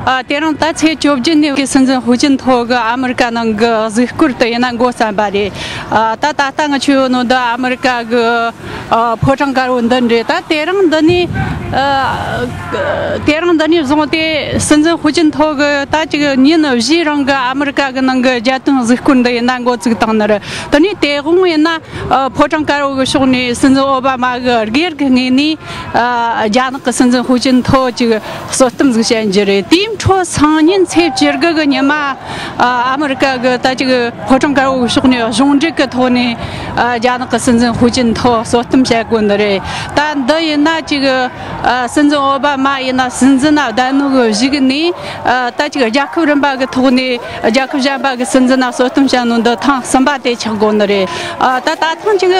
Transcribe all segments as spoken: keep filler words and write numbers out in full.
ཨ། དེ་རིང་ད་ཚེས་བཅོ་བརྒྱད་ནས་གི་སྲིད་འཛིན་ཧུའུ་ཅིན་ཐོ་གི་ཨ་མི་རི་ཀ་ནང་གི་གཟིགས་སྐོར་དུ་ཡིན་ན་འགོ་བརྩམས་པ་རེད། ཨ། ད་ད་ལྟ་ང་ཆོ་ཡོད་ནོ་འདི་ཨ་མི་རི་ཀ་གི་ཨ། ཕོ་བྲང་དཀར་པོ་མདུན་རེད། ད་དེ་རིང་འདི་ནས་ཨ། དེ་རིང་འདི་ནས་བཟུང་སྟེ་སྲིད་འཛིན་ཧུའུ་ཅིན་ཐོ་གི་ད་ཅིག་ཉིན་བཞིའི་རིང་གི་ཨ་མི་རི་ཀ་གི་ནང་གི་རྒྱལ་དོན་གཟིགས་སྐོར་འདི་ཡིན་ན་འགོ་བཙུགས་བཏང་ནི་རེད། དེ་ནས་དེ་དགོང་ཡིན་ན། ཨ། ཕོ་བྲང་དཀར་པོ་གི་ཕྱོགས་ནས་སྲིད་འཛིན་ཨོ་བྷ་མ་གི་སྒེར་གྱི་ངོས་ནས། ཨ། རྒྱ་ནག་གི་སྲིད་འཛིན་ཧུའུ་ཅིན་ཐོ་ཅིག་གསོལ་སྟོན་ཟིག་བྱེད་རྒྱུ་རེད། དེའི་འཕྲོ་སང་ཉིན་ཚེས་བཅུ་དགུ་གི་ཉི་མ། ཨ། ཨ་མི་རི་ཀ་གི་ད་ཅིག་ཕོ་བྲང་དཀར་པོ་གི་ཕྱོགས་ནས་གཞུང་འབྲེལ་གྱི་ཐོག་ནས། ཨ། རྒྱ་ནག་གི་སྲིད་འཛིན་ཧུའུ་ཅིན་ཐོ་གསོལ་སྟོན་བྱེད་དགོས་ནི་རེད། ད་འདི་ཡིན་ན་ཅིག་ཨ། སྲིད་འཛིན་ཨོ་བྷ་མ་ཡིན་ན་སྲིད་འཛིན་ན་བསྡད་ནོ་གི་གཞུག་ནས། ཨ། ད་ཅིག་རྒྱལ་ཁབ་རིམ་པ་གི་ཐོག་ནས་རྒྱལ་ཁབ་གཞན་པ་གི་སྲིད་འཛིན་ན་གསོལ་སྟོན་བྱ་ནོ་འདི་ཐེངས་གསུམ་པ་དེ་ཆགས་དགོས་ནི་རེད། ཨ། ད་ད་ཐེངས་ཅིག་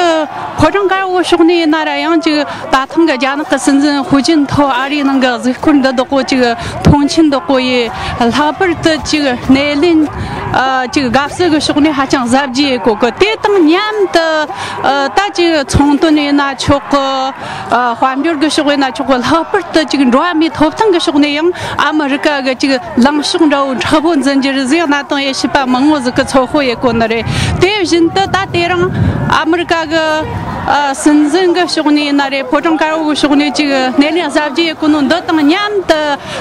ཕོ་བྲང་དཀར་པོ་ཕྱོགས་ནས་ཡིན་ན་ར་ཡང་ཅིག་ད་ཐེངས་གི་རྒྱ་ནག་གི་སྲིད་འཛིན་ཧུའུ་ཅིན་ཐོ་ཨ་རིའི་ནང་གི་གཟིགས་སྐོར་འདི་བདག་པོ་ཅིག་མཐོང་ཆེན་བདག་པོ་ཡིས་ལྷག་པར་དུ་ཅིག་སྣེ་ལེན། ཨ། ཅིག་དགའ་བསུ་གི་ཕྱོགས་ནས་ཧ་ཅང་གཟབ་རྒྱས་ཡེད་གོ་གི། དེ་དང་མཉམ་དུ། ཨ། ད་ཅིག་ཚོང་དོན་ཡིན་ན་ཆོག་གི། ཨ། དཔལ་འབྱོར་གྱི་ཕྱོགས་ཡིན་ན་ཆོག་གི། ལྷག་པར་དུ་ཅིག་འགྲོ་བ་མིའི་ཐོབ་ཐང་གི་ཕྱོགས་ནས་ཡང་ཨ་མི་རི་ཀ་གི་ཅིག་ལངས་ཕྱོགས་འདྲ་བོ་མཁྲེགས་པོ་འཛིན་རྒྱུ་རེད་ཟེར་གནའ་དེང་དབྱེ་ཞིབ་པ་མང་བོ་ཟིག་གིས་ཚོད་དཔག་ཡེད་གོ་ནི་རེད། དེ་བཞིན་དུ་ད་དེ་རིང་ཨ་མི་རི་ཀ་གི། ཨ། སྲིད་འཛིན་གྱི་ཕྱོགས་ནས་ཡིན་ན་རེད། ཕོ་བྲང་དཀར་པོ་གི་ཕྱོགས་ནས་ཅིག་སྣེ་ལེན་གཟབ་རྒྱས་ཡེད་གོ་ནོ་འདི་དང་མཉམ་དུ།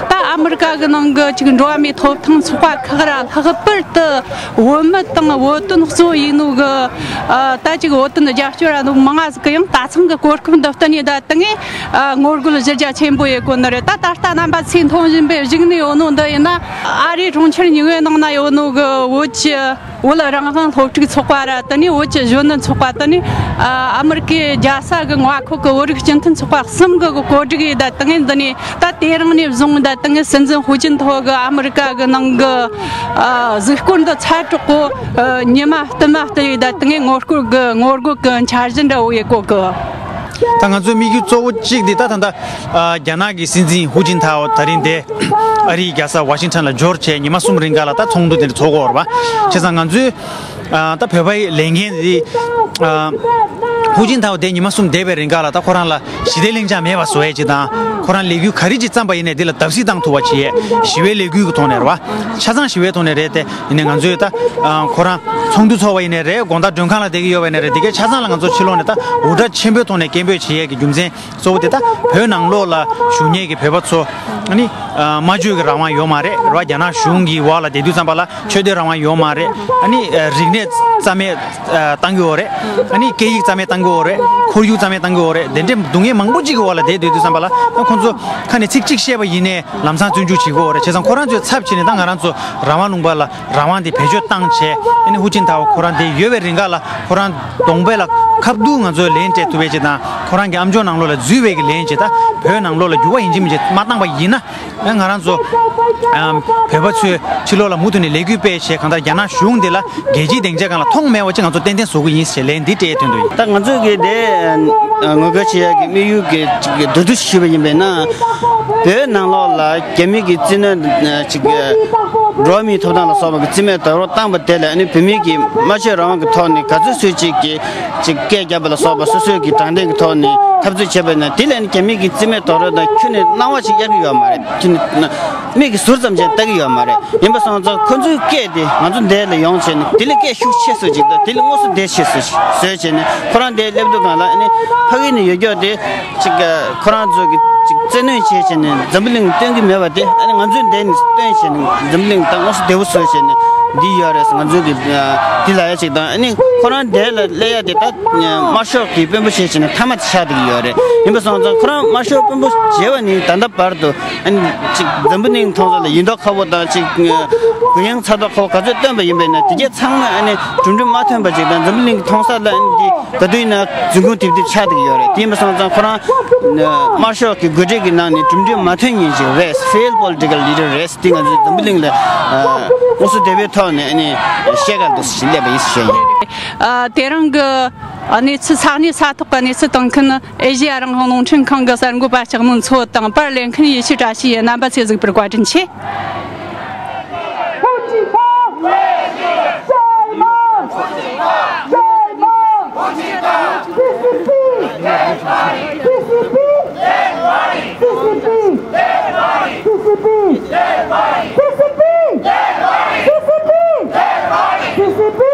ད་ཨ་མི་རི་ཀ་གི་ནང་གི་ཅིག་འགྲོ་བ་མིའི་ཐོབ་ཐང་ཚོགས་པ་ཁག་ར་ལྷག་པར་དུ་བོད་མི་དང་བོད་དོན་གཙོ་བོ་ཡིན་ནོ་གི། ཨ། ད་ཅིག་བོད་དོན་རྒྱབ་སྐྱོར་ར་ནོ་མང་ང་ཟིག་གིས་ཡང་ད་ཐེངས་གི་གོ་སྐབས་འདི་བསྟུན་ནས་ད་དེ་ངས། ཨ། ངོ་རྒོལ་གཞི་རྒྱ་ཆེན་པོ་ཡེད་གོ་ནི་རེད། ད་ད་ལྟ་རྣམ་པ་ཚོས་མཐོང་བཞིན་པའི་གཞུག་ནས་ཡོད་ནོ་འདི་ཡིན་ན། ཨ་རིའི་གྲོང་ཁྱེར་ཉིའུ་ཡོག་ནང་ན་ཡོད་ནོ་གི་བོད་ཀྱི། བོད་རང་དབང་སློབ་ཕྲུག་ཚོགས་པ་ར། དེ་ནས་བོད་ཀྱི་གཞོན་ནུ་ཚོགས་པ། དེ་ནས་ཨ་མི་རི་ཀའི་རྒྱལ་ས་གི་མངའ་ཁོངས་ཀྱི་བོད་རིགས་སྤྱི་མཐུན་ཚོགས་པ་གསུམ་གི་གི་གོ་སྒྲིག་ཡིན། ད་དེ་ངས་འདི་ནས་ད་དེ་རིང་ནས་བཟུང་ད་དེ་ངས་སྲིད་འཛིན་ཧུའུ་ཅིན་ཐོ་གི་ཨ་མི་རི་ཀ་གི་ནང་གི། ཨ། གཟིགས་སྐོར་འདི་ཚར་དྲག་པོ། ཨ། ཉི་མ་བསྟུད་མ་བསྟུད་ཡིན། ད་དེ་ངས་ངོ་རྒོལ་གི་ངོ་རྒོལ་གི་འཆར་གཞི་འདྲ་བོ་ཡེད་གོ་གི། ད་ང་ཚོའི་དམིགས་ཡུལ་གཙོ་བོ་གཅིག་འདི་ད་ད་ད། ཨ། རྒྱ་ནག་གི་སྲིད་འཛིན་ཧུའུ་ཅིན་ཐའོ་ད་རིང་དེ་ཨ་རིའི་རྒྱལ་ས་ཝ་ཤིང་ཊོན་ལ་འབྱོར་བྱས་ཉི་མ་གསུམ་རིང་ག་ལ་ད་ཚོགས་འདུ་དེ་འདྲ་ཚོགས་ཀྱི་ཡོད་རེད་པ། བྱས་ཙང་ང་ཚོས། ཨ། ད་བོད་པའི་ལས་འགན་འདི། ཨ། ཧུའུ་ཅིན་ཐའོ་དེ་ཉི་མ་གསུམ་བསྡད་པའི་རིང་ག་ལ་ད་ཁོ་རང་ལ་ཞི་བདེ་ལྷིང་འཇགས་མེད་པ་བཟོ་ཡས་ཅིག་དང་། ཁོ་རང་ལས་འགུལ་ག་རེ་ཅིག་བརྩམས་པ་ཡིན་ནའི་དེ་ལ་བརྡབ་གསིག་བཏང་ཐུབ་པ་བྱེད་ཡས་ཞི་བའི་ལས་འགུལ་གྱི་ཐོག་ནས་རེད་པ། ཆ་ཚང་ཞི་བའི་ཐོག་ནས་རེད་དེ། ཡིན་ནའི་ང་ཚོས་ད། ཨ། ཁོ་རང་ཚོགས་འདུ་ཚོགས་པ་ཡིན་ནའི་རེད། དགོང་དག་མགྲོན་ཁང་ལ་བསྡད་ཀྱི་ཡོད་པ་ཡིན་ནའི་རེད། དེ་གའི་ཆ་ཚང་ལ་ང་ཚོ་ཕྱི་ལོགས་ནས་ད་འུར་སྒྲ་ཆེན་པོའི་ཐོག་ནས་སྐད་འབོད་བྱེད་ཡས་ཀྱི་རྒྱུ་མཚན་གཙོ་བོ་དེ་ད་བོད་ནང་ལོགས་ལ་བཞུགས་མཁན་གྱི་བོད་པ་ཚོ། ཨ་ནི། ཨ། སྨྲ་བརྗོད་ཀྱི་རང་དབང་ཡོད་མ་རེད། རེད་པ། རྒྱ་ནག་གཞུང་གི་འོག་ལ་བསྡད་དུས་ཙམ་པ་ལ་ཆོས་དད་རང་དབང་ཡོད་མ་རེད། ཨ་ནི། ཨ། རིག་གནས་རྩ་མེད། ཨ། བཏང་གི་ཡོད་རེད། ཨ་ནི་སྐད་ཡིག་རྩ་མེད་བཏང་གི་ཡོད་རེད། ཁོར་ཡུག་རྩ་མེད་བཏང་གི་ཡོད་རེད། དེ་འདྲའི་སྡུག་བསྔལ་མང་པོ་ཅིག་གི་འོག་ལ་བསྡད་སྡོད་དུས་ཙམ་པ་ལ་ཁོང་ཚོ་ཁ་ནས་ཚིག་གཅིག་བཤད་པ་ཡིན་ནའི་ལམ་སང་བཙོན་འཇུག་བྱེད་ཀྱི་ཡོད་རེད། བྱས་ཙང་ཁོ་རང་ཚོའི་ཚབ་བྱས་ནས་ད་ང་རང་ཚོ་རང་དབང་ལུང་པ་ལ་རང་དབང་དེ་བེད་སྤྱོད་བཏང་བྱས། ཨ་ནི་ཧུའུ་ཅིན་ཐའོ་ཁོ་རང་དེ་ཡོད་པའི་རིང་ག་ལ་ཁོ་རང་གདོང་པ་ལ་ཁ་བསྡུར་ང་ཚོས་ལན་སྤྲད་ཐུབ་པའི་ཆེད་དང་། ཁོ་རང་གི་ཨ་མཆོག་ནང་ལོགས་ལ་འཛུལ་བའི་གི་ལན་བྱས། ད་བོད་ནང་ལོགས་ལ་འགྱུར་བ་ཡིན་གཅིག་མིན་གཅིག་མ་བཏང་པ་ཡིན་ན། ཨ། ང་རང་ཚོ། ཨམ། བོད་པ་ཚོས་ཕྱི་ལོགས་ལ་མུ་མཐུད་ནས་ལས་འགུལ་སྤེལ་བྱས། གང་ལྟར་རྒྱ་ནག་གཞུང་འདི་ལ་རྒྱལ་སྤྱིའི་སྡིངས་ཆ་སྒང་ལ་མཐོང་མེད་པ་ཅིག་ང་ཚོ་ཏན་ཏན་བཟོ་གི་ཡིན་ཞེས་ལན་འདི་སྤྲད་དོན་དུ་ཡིན། ད་ང་ཚོས་གི་དེ་ངོ་རྒོལ་བྱེད་ཡག་གི་དམིགས་ཡུལ་གི་ཅིག་མདོར་བསྡུས་ཞུས་པ་ཡིན་པས་ན། བོད་ནང་ལོགས་ལ་རྒྱ་མི་གི་བཙན་གནོན་ཅིག་འགྲོ་བ་མིའི་ཐོབ་ཐང་ལ་སོགས་པ་གི་རྩིས་མེད་རྡོག་རོལ་བཏང་པ་དེ་ལ། ཨ་ནི་བོད་མི་གི་སྨྲ་བརྗོད་རང་དབང་གི་ཐོག་ནས་ག་ཚོད་ཚོད་ཅིག་གི་ཅིག་སྐད་རྒྱབ་པ་ལ་སོགས་པ། སོ་སོའི་གི་དྲང་བདེན་གི་ཐོག་ནས་འཐབ་རྩོད་བྱས་པ་ཡིན་ན། དེ་ལ་ནི་རྒྱ་མི་གི་རྩིས་མེད་རྡོག་རོལ་དང་ཁྱོན་ནས་སྣང་བ་ཞིག་གཡར་གི་ཡོད་མ་རེད། ཁྱོན་ནས་མིག་གིས་ཟུར་ཙམ་ཅིག་ལྟ་གི་ཡོད་མ་རེད། ཡིན་པ་སོང་ཙང་ཁོ་ཚོའི་སྐད་དེ་ང་ཚོ་འདི་ལ་ཡོང་བྱས་ནས་དེ་ལས་སྐད་ཤུགས་ཆེ་སུ་ཅིག་དང་། དེ་ལས་དངོས་སུ་དེ་ཆེ་སུ་ཞིག་བཟོས་བྱས་ནས་ཁོ་རང་དེ་སླེབས་དུས་སྒང་ལ། ཨ་ནི་ཕ་གི་ནས་ཡོད་རྒྱུ་དེ་ཅིག་ཁོ་རང་ཚོ་གི་ཅིག་བཙན་གནོན་བྱས་བྱས་ནས་འཛམ་བུ་གླིང་སྟོན་གི་མེད་པ་དེ། ཨ་ནི་ང་ཚོས་འདི་ནས་སྟོན་བྱས་ནས་འཛམ་བུ་གླིང་ད་དངོས་སུ་བདེ་པོ་བཟོས་བྱས་ནས་འདི་ཡོད་རེད། ང་ཚོས་གི་འདི་ལབ་ཡ་ཅིག་དང་། ཨ་ནི་ཁོ་རང་དེ་ལ་སླེབས་ཡ་དེ་ད་དམར་ཤོག་གི་དཔོན་པོ་བྱས་བྱས་ནས་མཐའ་མ་དེ་ཆགས་བསྡད་ཀྱི་ཡོད་རེད། ཡིན་པ་སོང་ཙང་ཁོ་རང་དམར་ཤོག་དཔོན་པོ་བྱས་པ་ནས་ད་ལྟ་བར་དུ། ཨ་ནི་ཅིག་འཛམ་བུ་གླིང་མཐོང་ས་ལ་ཡིན་མདོག་ཁ་པོ་དང་ཅིག་གུ་ཡངས་ཚ་མདོག་ཁ་པོ་ག་ཚོད་སྟོན་པ་ཡིན་པས་ན། དེ་གས་ཚང་མ་ཨ་ནི་གྲུབ་འབྲས་མ་ཐོན་པ་ཅིག་དང་། འཛམ་བུ་གླིང་གི་མཐོང་ས་ལ་ཨ་ནི་འདི་ག་དུས་ཡིན་ན་རྫུན་ཁུངས་རྡིབ་རྡིབ་ཆགས་བསྡད་ཀྱི་ཡོད་རེད། དེ་ཡིན་པ་སོང་ཙང་ཁོ་རང་དམར་ཤོག་གི་འགོ་ཁྲིད་ཀྱི་ནང་ནས་གྲུབ་འབྲས་མ་ཐོན་མཁན་ཅིག་རེད། Failed political leader རེད། དེ་ང་ཚོས་འཛམ་བུ་གླིང་ལ་དངོས་སུ་དེ་བའི་ཐོག་ནས་ཨ་ནི་བཤད་ག་འདུག་ཞེས་སླེབས་པ་ཡིན་ཞུ་ཡ་ཡིན། ཨ། དེ་རིང་གི་གནས་ཚུལ། ས་གནས་ས་ཐོག་གི་གནས་ཚུལ་གཏོང་མཁན་ཨེ་ཤེ་ཡ་རང་དབང་རླུང་འཕྲིན་ཁང་གི་གསར་འགོད་པ་ལྕགས་མོ་མཚོ་དང་། པར་ལེན་མཁན་ཡེ་ཤེས་བཀྲ་ཤིས་ཡིན། རྣམ་པ་ཚོས་གཟིགས་པར་བཀའ་དྲིན་ཆེ། ཀི་སི་པི།